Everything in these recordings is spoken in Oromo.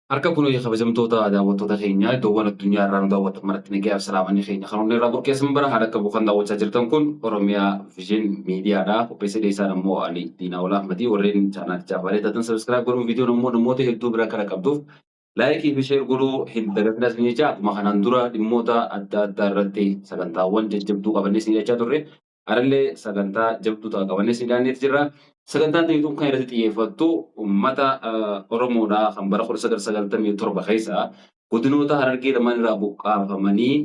Harka fuune kabajamtoota daawwattoota keenya iddoowwan addunyaa irraa nu daawwattan maratti nagayaaf salaamanni keenya kan onnee irraa burqeessan bara haala qabu kan daawwachaa jirtan kun Oromiyaa Vision Miidiyaadha. Qopheessee dhiyeessaan ammoo ani Diinaa Olaa Ahmadii warreen chaanaalichaaf haaraa taatan subscribe godhuun viidiyoon ammoo namoota hedduu bira akka dhaqqabduuf laayikii fi sheer godhuu hin dagatinaa isin jecha akkuma kanaan dura dhimmoota adda addaa irratti sagantaawwan jajjabduu qabannee isin jechaa turre Har'allee sagantaa jabduu ta'a qabannee isin dhiyaanneeti jirra. Sagantaan teenya tun kan irratti xiyyeeffattu uummata Oromoodha kan bara 1997 keessa godinoota Harargee lamaan irraa buqqaafamanii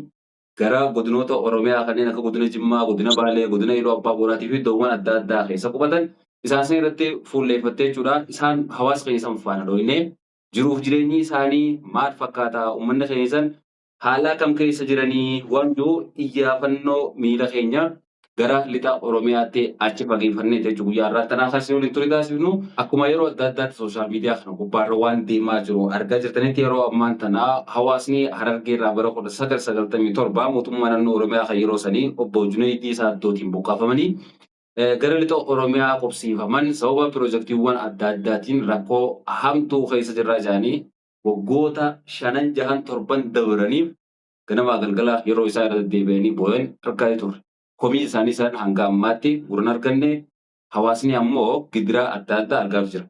gara godinoota Oromiyaa kanneen akka godina Jimmaa, godina Baalee, godina Iluu Abbaa Booraatii fi iddoowwan adda addaa keessa qubatan isaan san irratti fuulleeffattee jechuudha. Isaan hawaasa keenya san faana dhooynee jiruuf jireenyi isaanii maal fakkaata uummanni keenya san haala kam keessa jiranii waan jiru iyyaafannoo miila keenya gara lixa Oromiyaatti achi fageeffannee jechuun guyyaa har'aa tanaa kan isin waliin ture taasifnu akkuma yeroo adda addaatti sooshaal miidiyaa kana gubbaarra waan deemaa jiru argaa jirtanitti yeroo ammaan tana hawaasni Harargee irraa bara 1997 mootummaa naannoo Oromiyaa kan yeroo sanii obbo Junaydii Saaddootiin buqqaafamanii gara lixa Oromiyaa qubsiifaman sababa pirojektiiwwan adda addaatiin rakkoo hamtuu keessa jirraa jedhanii waggoota shanan jahan torban dabraniif ganamaa galgala yeroo isaa irra deddeebi'anii booyan argaa turre. Komii isaanii san hanga ammaatti gurra hin arganne, hawaasni ammoo gidiraa adda addaa argaa jira.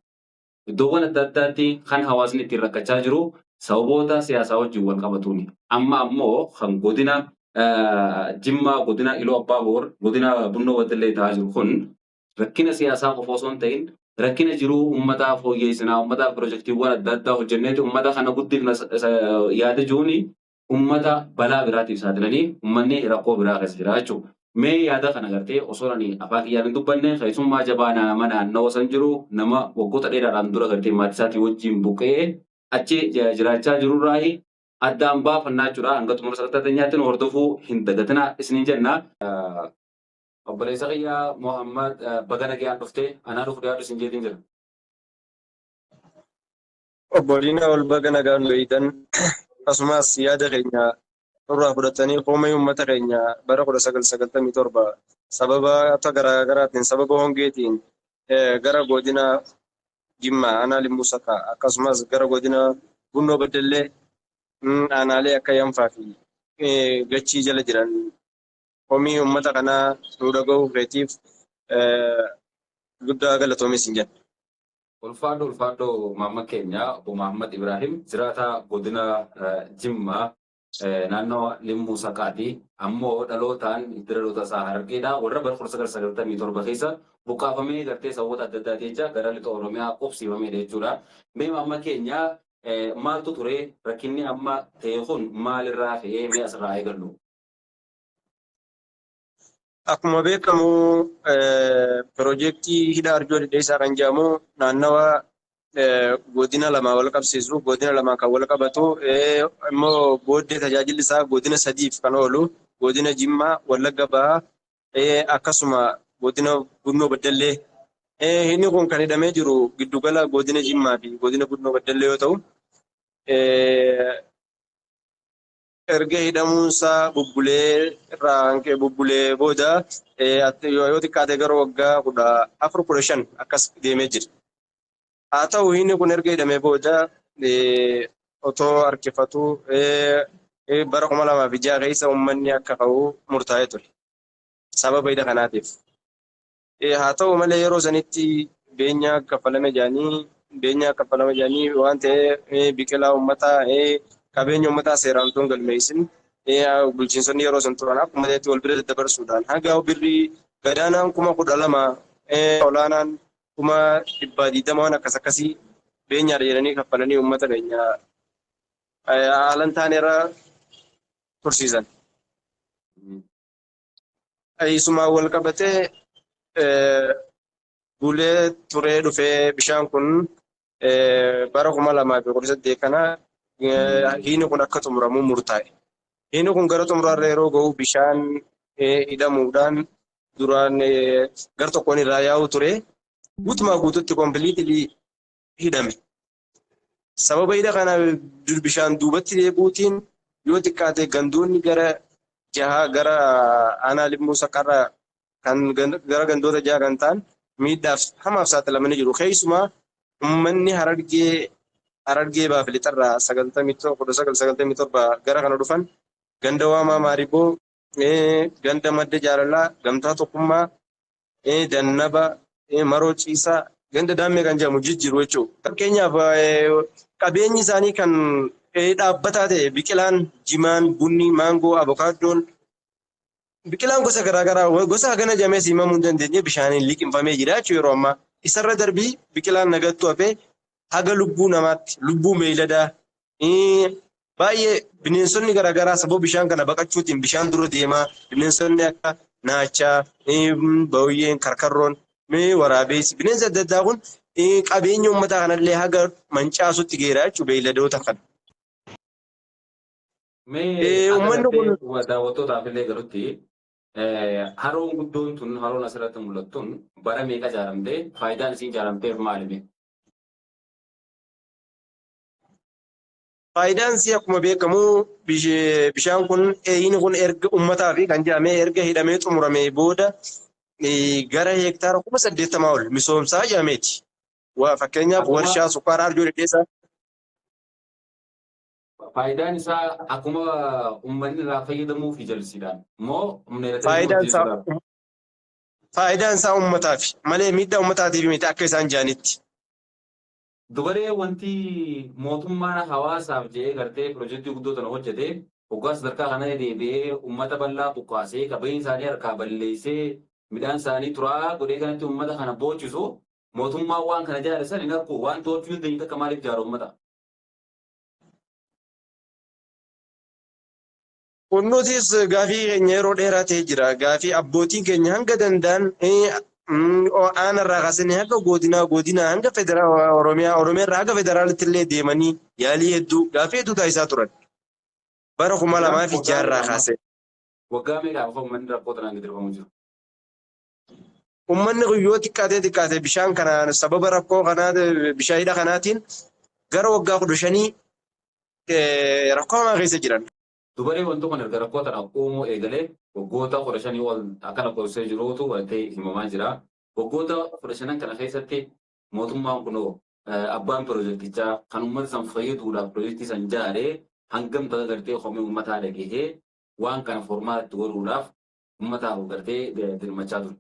Iddoowwan adda addaatti kan hawaasni ittiin rakkachaa jiru sababoota siyaasaa wajjin wal qabatuuni. Amma ammoo kan godina Jimmaa, godina Iluu Abbaa Boor, godina Bunnoo Baddallee ta'aa jiru kun rakkina siyaasaa qofa osoo hin ta'in rakkina jiruu uummataa fooyyeessinaa, uummataaf pirojektiiwwan adda addaa hojjenneeti uummata kana guddifna yaada jiruuni uummata balaa biraatiif saaxilanii uummanni rakkoo biraa keessa jira jechuudha. Mee yaada kana gartee osoo ani afaan kiyyaan hin dubbanne keessummaa jabaa nama naannawa san jiru nama waggoota dheeraadhaan dura gartee maatii isaatii wajjin buqqa'ee achi jiraachaa jirurraayi addaan baafannaa jechuudha. Hanga xumura sagantaa teenyaatti nu hordofuu hin dagatinaa isiniin jenna. Obboleessa kiyya Muhammad baga nagayaan dhufte anaa dhufu dhiyaadhu isin jeetiin jira. Obbo Diinaa ol baga nagaan nu eeydan akkasumas yaada keenya nurraa fudhatanii komee uummata keenya bara 1997 sababoota garaa garaatiin sababa hongeetiin gara godina Jimmaa aanaa Limmuu Saqqaa akkasumas gara godina Bunnoo Baddallee aanaalee akka Yanfaa fi Gachii jala jiran komii uummata kanaa nuu dhaga'uu keetiif guddaa galatoomi sin jenna. Ulfaadhu ulfaadhu Mahammad keenya obbo Mahammad Ibrahim jiraataa godina Jimmaa naannoo Limmuu Saqaati. Ammoo dhalootaan hidda dhaloota isaa Harargeedha. Warra bara 1997 keessa buqqaafamee gartee sababoota adda addaati jecha gara lixa Oromiyaa qubsiifameedha jechuudha. Mee Mahammad keenya maaltu ture rakkinni amma ta'e kun maalirraa ka'ee mee asirraa eegallu? Akkuma beekamu piroojeektii hidha Arjoo Dhidheessaa kan jedhamu naannawa godina lamaa wal qabsiisu, godina lamaan kan wal qabatu, immoo booddee tajaajilli isaa godina sadiif kan oolu, godina Jimmaa, Wallagga Bahaa, akkasuma godina Bunnoo Baddallee. Inni kun kan hidhamee jiru giddugala godina Jimmaa fi godina Bunnoo Baddallee yoo ta'u, erga hidhamuunsaa bubbulee irraa hanqee bubbulee booda yoo xiqqaate gara waggaa 14 15 akkas deemee jira. Haa ta'u inni kun erga hidhamee booda otoo harkifatu bara 2006 keessa uummanni akka ka'u murtaa'ee ture. Sababa hidha kanaatiif. Haa ta'u malee yeroo sanitti beenyaa kaffalame jedhanii beenyaa kaffalame jedhanii waan ta'e biqilaa uummataa qabeenya uummataa seeraan osoo hin galmeessin bulchiinsonni yeroo san turan akkuma ta'etti wal bira daddabarsuudhaan hanga birrii gadaanaan 12,000 olaanaan 120,000 waan akkas akkasii beenyaadha jedhanii kaffalanii uummata keenya haalan taanerra tursiisan. Isumaan wal qabatee bulee turee dhufee bishaan kun bara 2018 kana hiini kun akka xumuramu murtaa'e. Hiini kun gara xumuraarra yeroo ga'u bishaan hidhamuudhaan duraan gar tokkoon irraa yaa'u ture guutumaa guututti kompiliitilii hidhame. Sababa hidha kana bishaan duubatti deebi'uutiin yoo xiqqaate gandoonni gara jahaa gara aanaa Limmuu Saqqarraa kan gara gandoota jaha kan ta'an miidhaaf hamaaf saaxilamanii jiru. Keessumaa uummanni Harargee Harargee Bahaa fi Lixarraa 1997 gara kana dhufan ganda Waamaa Maariboo, ganda Madda Jaalalaa, Gamtaa Tokkummaa, Dannaba, Maroo Ciisaa, ganda Daammee kan jedhamu jijjiiru jechuudha. Fakkeenyaaf qabeenyi isaanii kan dhaabbataa ta'e biqilaan, jimaan, bunni, maangoo, avokaadoon biqilaan gosa garaagaraa gosa hagana jamees himamuu hin dandeenye bishaaniin liqimfamee jira jechuudha yeroo ammaa. Isarra darbii biqilaan nagattuu hafee haga lubbuu namaatti, lubbuu beeyladaa baay'ee bineensonni garaagaraa sababa bishaan kana baqachuutiin bishaan dura deemaa bineensonni akka naachaa, booyyeen, karkarroon, waraabessi bineensi adda addaa kun qabeenya uummataa kanallee haga mancaasutti geera jechuudha beeyladoota kana. Mee akka Uummanni kun gartee daawwattootaaf illee galutti haroon guddoon tun haroon asirratti mul'attu tun bara meeqa ijaaramte? Faayidaan isiin ijaaramteef maali mee? Faayidaan isii akkuma beekamu bishaan kun eeyini kun erga uummataa fi kan jedhamee erga hidhamee xumuramee booda gara heektaara 80,000 ol misoomsaa jedhameeti. Fakkeenyaaf warshaa sukkaaraa Arjoo Dhedheessaa. Faayidaan isaa akkuma uummanni irraa fayyadamuuf jalisiidhaan moo humna elektiriikii Faayidaan isaa maddisiisuudhaaf? Faayidaan isaa uummataaf malee miidhaa uummataatiif miti akka isaan jedhanitti. Dubaree wanti mootummaan hawaasaaf jedhee gartee pirojektii guddoo tana hojjete hoggaa sadarkaa kana deebi'ee uummata bal'aa buqqaasee qabeenya isaanii harkaa balleessee midhaan isaanii xuraa'aa godhee kanatti uummata kana boochisu mootummaan waan kana jaare san hin argu waan to'achuu hin dandeenye takka maaliif jaara uummata? Kun nutis gaafii keenya yeroo dheeraa ta'ee jira. Gaafii abbootiin keenya hanga danda'an aanarraa kaasanii hanga godinaa godinaa hanga federaal Oromiyaa Oromiyaarraa hanga federaalitti illee deemanii yaalii hedduu gaafii hedduu taasisaa turan. Bara 2006 kaasee. Waggaa meeqaaf uummanni rakkoo tanaan gidirfamu jiru? Uummanni kun yoo xiqqaatee xiqqaate bishaan kanaan sababa rakkoo kanaa bishaan hidha kanaatiin gara waggaa 15 rakkoo hamaa keessa jiran. Dubaree wanti kun erga rakkoo tana uumuu eegalee waggoota 15 ol akka lakkoofsisee jiruutu walitti himamaa jira. Waggoota 15 kana keessatti mootummaan kunoo abbaan pirojektichaa kan uummata san fayyaduudhaaf pirojektii san jaaree hangam takka gartee komii uummataa dhagahee waan kana formaatti godhuudhaaf uummataaf gartee dirmachaa ture.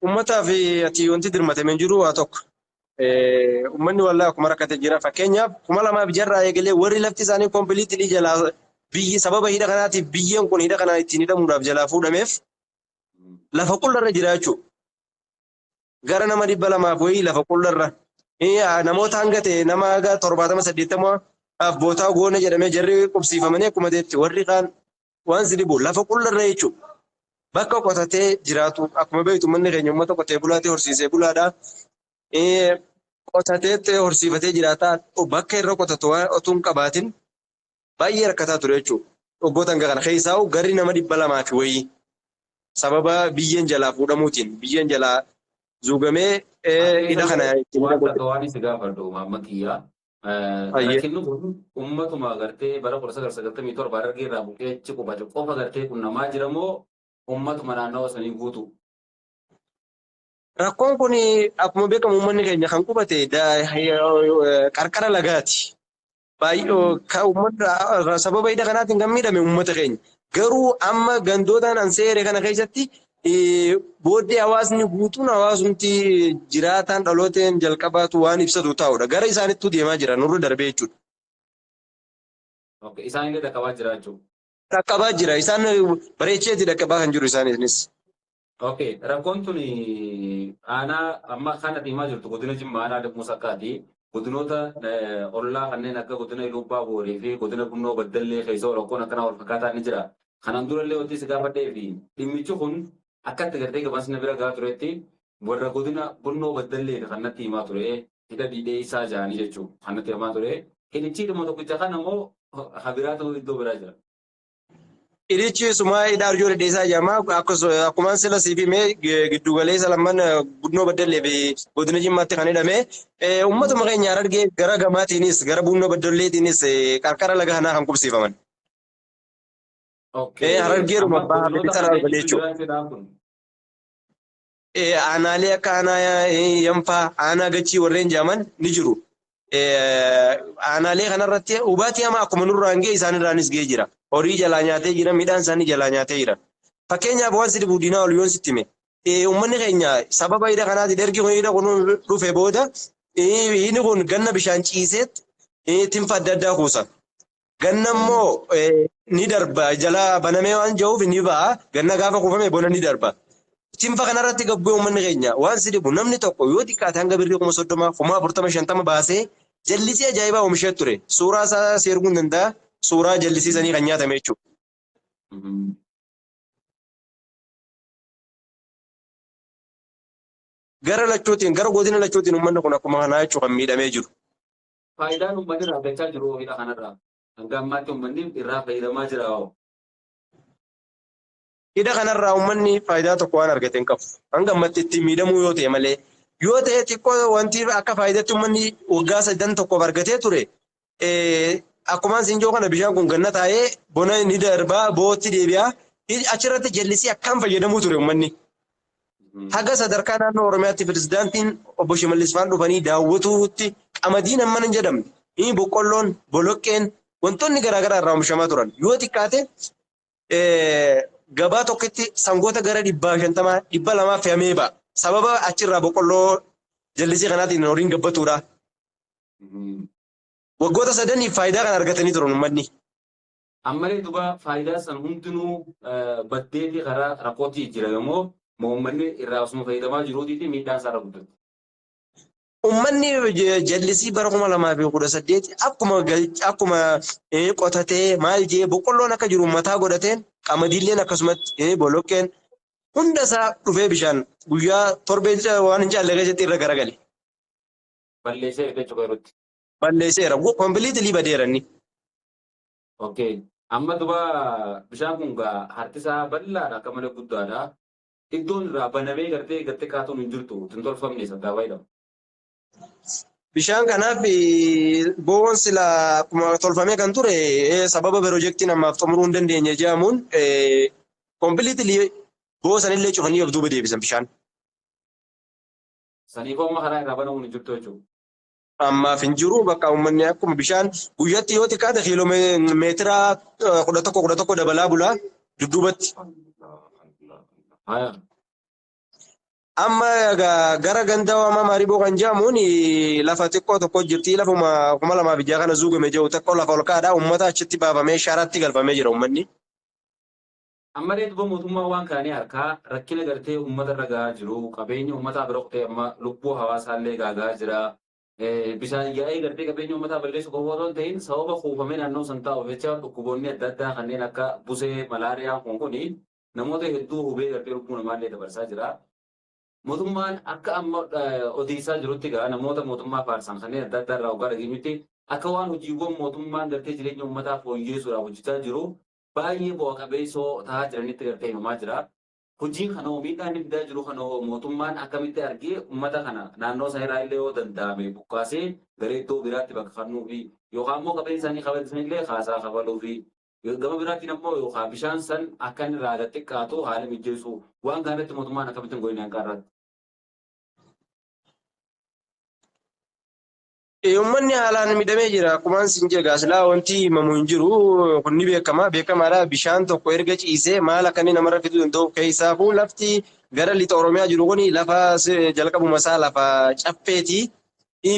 Uummataaf ati wanti dirmatame hin jiru waa tokko. Uummanni wallaahi akkuma rakkate jira. Fakkeenyaaf 2006 eegalee warri lafti isaanii completely jalaa biyyi sababa hidha kanaatiif biyyeen kun hidha kanaan ittiin hidhamuudhaaf jalaa fuudhameef lafa qullarra jira jechuudha. Gara nama 200 wayii lafa qullarra. Namoota hanga ta'e nama haga 70 80 bootaa goona jedhamee jarri qubsiifamanii akkuma ta'etti warri kaan waan si dhibu lafa qullarra jechuudha. Bakka qotatee jiraatu akkuma beektu uummanni keenya uummata qotee bulaatee horsiisee bulaadha. Qotatee horsiifatee jiraata bakka irra qotatu otoo hin qabaatin baay'ee rakkataa ture jechuudha. Waggoota hanga kana keessaa garri nama 200 fi wayii sababa biyyeen jalaa fuudhamuutiin biyyeen jalaa zuugamee hidha kana ittiin Waan takka waan si gaafadhu maamma kiyyaa. Rakkinni kun uummatuma gartee bara 1997 Harargee irraa buqqee achi qubate qofa gartee qunnamaa jira moo uummatuma naannawa sanii guutu? Rakkoon kun akkuma beekamu uummanni keenya kan qubate qarqara lagaati. Baay'ee sababa hidha kanaatiin kan miidhame uummata keenya. Garuu amma gandootaan an seere kana keessatti booddee hawaasni guutuun hawaasumti jiraataan dhalooteen jalqabaatu waan ibsatu taa'udha. Gara isaanittuu deemaa jira nurra darbee jechuudha. Isaan illee dhaqqabaa jira jechuudha. Dhaqqabaa jira. Isaan bareecheeti dhaqqabaa kan jiru isaanis. Okay, rakkoon tun aanaa amma kan ati himaa jirtu godina Jimmaa aanaa Limmuu Saqqaati. Godinoota ollaa kanneen akka godina Iluu Abbaa Boorii fi godina Bunnoo Baddallee keessa rakkoon akkanaa wal fakkaataa ni jira. Kanaan durallee wanti si gaafadhee fi dhimmichi kun akka itti gartee gabaasni bira gahaa turetti warra godina Bunnoo Baddallee kan natti himaa ture hidha dhidhee isaa ja'anii jechuudha kan natti himaa ture. Hidhichi dhimma tokkicha kana moo habiraatu iddoo biraa jira? Hidhichi sumaa hidha Arjoo Dhedheessaa jedhama. Akkuma sila siif hime giddu galeessa lamman Bunnoo Baddallee fi godina Jimmaatti kan hidhame. Uummatuma keenya Harargee gara gamaatiinis gara Bunnoo Baddalleetiinis qarqara laga kanaa kan qubsiifaman. Harargeeruma bahaa fi lixarraa jechuudha. Aanaalee akka aanaa Yanfaa, aanaa Gachii warreen jedhaman ni jiru. Aanaalee kanarratti hubaatii hamaa akkuma nurraan ga'e isaanirraanis ga'ee jira. Horii jalaa nyaatee jira, midhaan isaanii jalaa nyaatee jira. Fakkeenyaaf waan si dhibu diinaa ol yoon sitti hime. Uummanni keenya sababa hidha kanaatiin ergi kun hidha kun dhufe booda hidhi kun ganna bishaan ciiseet tinfa adda addaa kuusa. Ganna immoo ni darba jala banamee waan jiruuf ni ba'a. Ganna gaafa kuufame bona ni darba. Tinfa kanarratti gabbee uummanni keenya waan si dhibu namni tokko yoo xiqqaate hanga birrii 30,000, 40,000, 50 baasee jallisii ajaa'ibaa oomishee ture. Suuraa isaa si erguu hin danda'a. Suuraa jallisii sanii kan nyaatame jechuudha. Gara lachuutiin gara godina lachuutiin uummanni kun akkuma kanaa jechuun kan miidhamee jiru. Faayidaan uummanni irraa argachaa jiru hidha kanarraa. Hanga ammaatti uummanni irraa fayyadamaa jira hoo? Hidha kanarraa uummanni faayidaa tokko waan argate hin qabu. Hanga ammatti ittiin miidhamuu yoo ta'e malee. Yoo ta'e xiqqoo wanti akka faayidaatti uummanni waggaa sadan tokkoof argatee ture. Akkumaan siin jiru kana bishaan kun ganna taa'ee bona ni darbaa bootti deebi'a. Achirratti jallisii akkaan fayyadamuu ture uummanni. Haga sadarkaa naannoo Oromiyaatti pirezidaantiin obbo Shimallis faan dhufanii daawwatuutti qamadiin hammana hin jedhamne. Boqqolloon, boloqqeen wantoonni garaagaraa irraa oomishamaa turan. Yoo xiqqaate gabaa tokkotti sangoota gara 150, 200 fe'amee ba'a. Sababa achirraa boqqolloo jallisii kanaatiin horiin gabbatuudha. Waggoota sadaniif faayidaa kana argatanii turan uummanni. Ammalee duba faayidaa san hundinuu baddeefi karaa rakkootti jijjiirame moo uummanni irraa osuma fayyadamaa jiruutii fi miidhaan isaa irra guddate? Uummanni jallisii bara 2018 akkuma qotatee maal jee boqqolloon akka jiru mataa godhateen qamadiilleen akkasumatti boloqqeen hunda isaa dhufee bishaan guyyaa torbee waan hin caalle keessatti irra garagale. Balleesseera jechuudha yerootti. Balleesseera. Completely badeera inni. Okay. Amma duba bishaan kun gaa harki isaa bal'aadha akka malee guddaadha. Iddoon irraa banamee gartee gartee kaatuun hin jirtu hin tolfamne saddaa fayyadamu. Bishaan kanaaf bo'oon sila akkuma tolfamee kan ture sababa pirojektiin ammaaf xumuruu hin dandeenye jedhamuun completely bo'oo sanillee cufanii of duuba deebisan bishaan. Saniifuu amma karaa irraa banamuun hin jirtu jechuudha. Ammaaf hin jiru bakka uummanni akkuma bishaan guyyatti yoo xiqqaate kiiloo meetira 11 11 dabalaa bulaa dudduubatti. Amma gara ganda waamaa Maariboo kan jedhamuun lafa xiqqoo tokko jirti lafuma 2006 kana zuugame jedhu xiqqoo lafa ol ka'aadha uummata achitti baafamee sharaatti galfamee jira uummanni. Ammalee duba mootummaan waan kana ni arkaa rakkina gartee uummata irra gahaa jiru qabeenya uummataa bira kutee amma lubbuu hawaasaallee gaaga'aa jira. Bishaan yaa'ee gartee qabeenya uummataa balleessuu qofa osoo hin ta'in sababa kuufamee naannoo san taa'uuf jecha dhukkuboonni adda addaa kanneen akka busee malaariyaan kun kuni namoota hedduu hubee gartee lubbuu namaallee dabarsaa jira. Mootummaan akka amma odeessaa jirutti egaa namoota mootummaa faarsan kanneen adda addaa irraa hoggaa dhageenyutti akka waan hojiiwwan mootummaan gartee jireenya uummataa fooyyeessuudhaaf hojjechaa jiru baay'ee bu'a qabeessoo ta'aa jiranitti gartee himamaa jira. Hojiin kana hoo miidhaa inni fidaa jiru kana hoo mootummaan akkamitti argee uummata kana naannoo sana irraa illee yoo danda'ame buqqaasee gara iddoo biraatti bakka kennuufi yookaan immoo qabeenya isaanii kabachiisan illee kaasaa kafaluufi gama biraatiin ammoo yookaan bishaan san akka inni irraa gad xiqqaatu haala mijjeessuu waan kana irratti mootummaan akkamitti hin godhine hanga har'aatti? Uummanni haalaan miidhamee jira. Akkumaan sin jedhe silaa wanti himamu hin jiru. Kun ni beekama. Beekamaadha. Bishaan tokko erga ciisee maal akka inni namarra fiduu danda'u keessaafuu lafti gara lixa Oromiyaa jiru kun lafa jalqabuma isaa lafa caffeeti.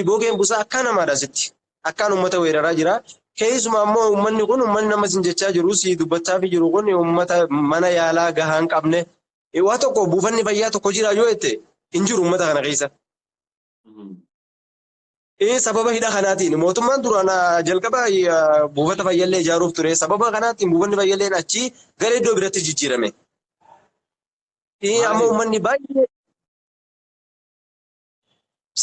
Bokeen busaa akkaan hamaadha asitti. Akkaan uummata weeraraa jira. Keessumaa immoo uummanni kun uummanni nama sin jechaa jiru si dubbachaa fi jiru kun uummata mana yaalaa gahaa hin qabne. Waa tokko buufanni fayyaa tokko jira yoo jette hin jiru uummata kana keessa. Sababa hidha kanaatiin mootummaan duraan jalqaba buufata fayyallee ijaaruuf ture. Sababa kanaatiin buufanni fayyalleen achi gara iddoo biratti jijjiirame. Amma uummanni baay'ee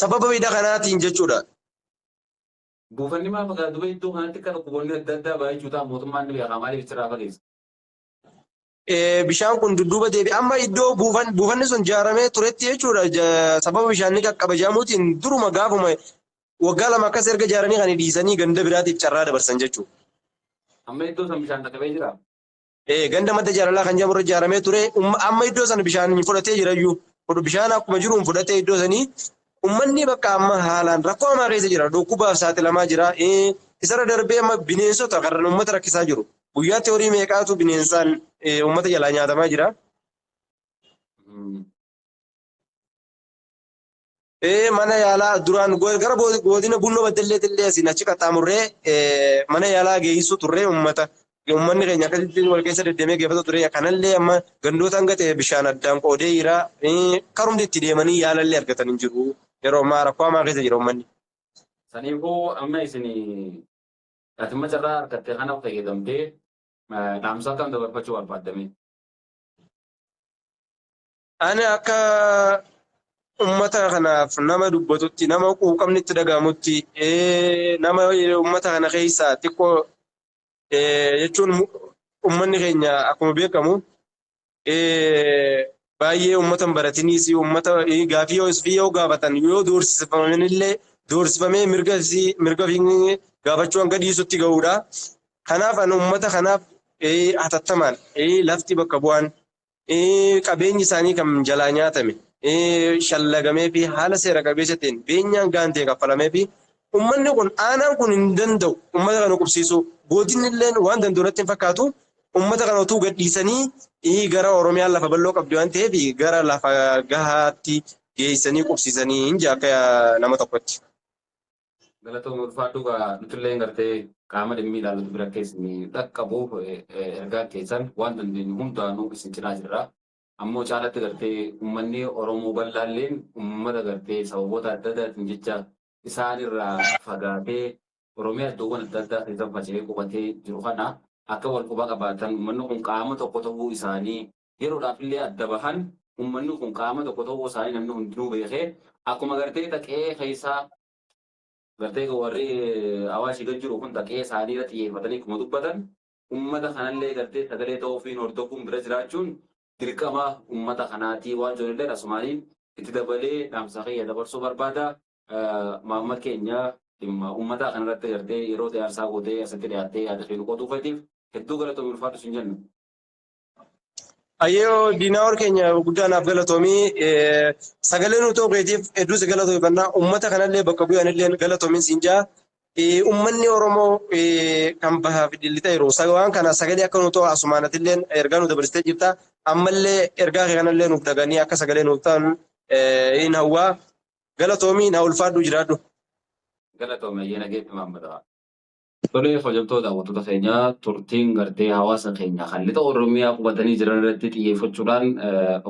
sababa hidha kanaatiin jechuudha. Buufanni maal fakkaata? Duba iddoo kanatti akka dhukkuboonni adda addaa baay'achuu ta'a mootummaan ni beeka maaliif achirraa fageessa? Bishaan kun dudduuba deebi'e amma iddoo buufanni sun ijaaramee turetti jechuudha. Sababa bishaan ni qaqqaba jedhamuutiin duruma gaafuma waggaa 2 akkas erga ijaaranii kan dhiisanii ganda biraatiif carraa dabarsan jechuudha. Amma iddoo san bishaan qaqqabee jira? Ganda madda jaalalaa kan jedhamu irra ijaaramee ture. Amma iddoo sana bishaan fudhatee jirayyuu. Bishaan akkuma jiruun fudhatee iddoo sanii uummanni bakka amma haalaan rakkoo hamaa keessa jira. Dhukkubaaf saaxilamaa jira. Isarra darbee amma bineensota kan uummata rakkisaa jiru. Guyyaatti horii meeqaatu bineensaan uummata jalaa nyaatamaa jira. Mana yaalaa duraan gara godina Bunnoo Baddalleetti illee asiin achi qaxxaamurree mana yaalaa geessuu turre uummata. Uummanni keenya akkasitti wal keessa deddeemee geeffatu ture. Kanallee amma gandoota hanga ta'e bishaan addaan qoodee jira. Karumti itti deemanii yaalallee argatan hin jiru. Yeroo ammaa rakkoo hamaa keessa jira uummanni. Saniifuu amma isin atimma carraa argattee kana fayyadamtee dhaamsa akkam dabarfachuu barbaaddame? Ani akka ummata kanaaf nama dubbatutti, nama quuqamni itti dhaga'amutti, nama ummata kana keessaa xiqqoo jechuun ummanni keenya akkuma beekamu baay'ee ummata hin baratiniis ummata gaafii yoo isfii yoo gaafatan yoo doorsifamanii doorsifamee mirga mirga gaafachuu hanga dhiisutti ga'uudha. Kanaaf ani ummata kanaaf hatattamaan lafti bakka bu'aan qabeenyi isaanii kan jalaa nyaatame shallagamee fi haala seera qabeessa ta'een beenyaan gahaan ta'e kaffalamee fi uummanni kun aanaan kun hin danda'u uummata kana qubsiisuu godinni illee waan danda'u natti hin fakkaatu uummata kana utuu gadhiisanii gara Oromiyaan lafa bal'oo qabdi waan ta'eef gara lafa gahaatti geessanii qubsiisanii hin jaa akka nama tokkotti. Galatooma ulfaadhu gaa nutillee gartee qaama dhimmi ilaallatu bira keessi dhaqqabuuf ergaa keessan waan dandeenyu hundaanuu isin cinaa jirra. Ammoo caalatti gartee uummanni Oromoo bal'aalleen uummata gartee sababoota adda addaatiin jecha isaanirraa fagaatee Oromiyaa iddoowwan adda addaa keessa faca'ee qubatee jiru kana akka wal quba qabaatan uummanni kun qaama tokko ta'uu isaanii yeroodhaaf illee adda bahan uummanni kun qaama tokko ta'uu isaanii namni hundinuu beekee akkuma gartee taqee keessaa gartee warri Awaashii gad jiru kun taqee isaanii irra xiyyeeffatanii akkuma dubbatan uummata kanallee gartee sagalee ta'uufiin hordofuun bira jiraachuun dirqama uummata kanaatii waan jirullee asumaaniin itti dabalee dhaamsa kiyya dabarsuu barbaada. Maamma keenya dhimma uummata kanarratti gartee yeroo ijaarsaa gootee asitti dhiyaattee yaada kee nu qooduu keetiif hedduu galatoomii ulfaadhu sin jenna. Ayyoo Diinaawar keenya guddaa naaf galatoomii sagalee nu ta'uu keetiif hedduu si galatoomfannaa uummata kanallee bakka bu'anillee galatoomiin siin jaa. Uummanni Oromoo kan bahaa fi lixa yeroo waan kana sagalee akka nu ta'u asumaanatillee ergaa nu dabarsitee jirta. Ammallee ergaa kee kanallee nuuf dhaganii akka sagalee nuuf ta'an hin hawwaa. Galatoomii na ulfaadhu jiraadhu. Galatoomii ayyaana keetti maammataa. Tolee hojjettoota daawwattoota keenyaa turtiin gartee hawaasa keenya kan lixa Oromiyaa qubatanii jiran irratti xiyyeeffachuudhaan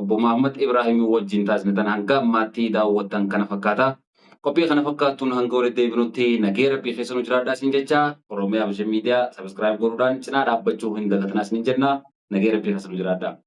obbo Mahammad Ibraahimii wajjin taasifatan hanga ammaatti daawwattan kana fakkaata. Qophii kana fakkaattuun hanga walitti deebinutti nagee rabbii keessa nu jiraadhaa isin jecha Oromiyaa Vision Miidiyaa subscribe godhuudhaan cinaa dhaabbachuu hin dagatinaa isin jenna. Nagee rabbii keessa nu jiraadhaa.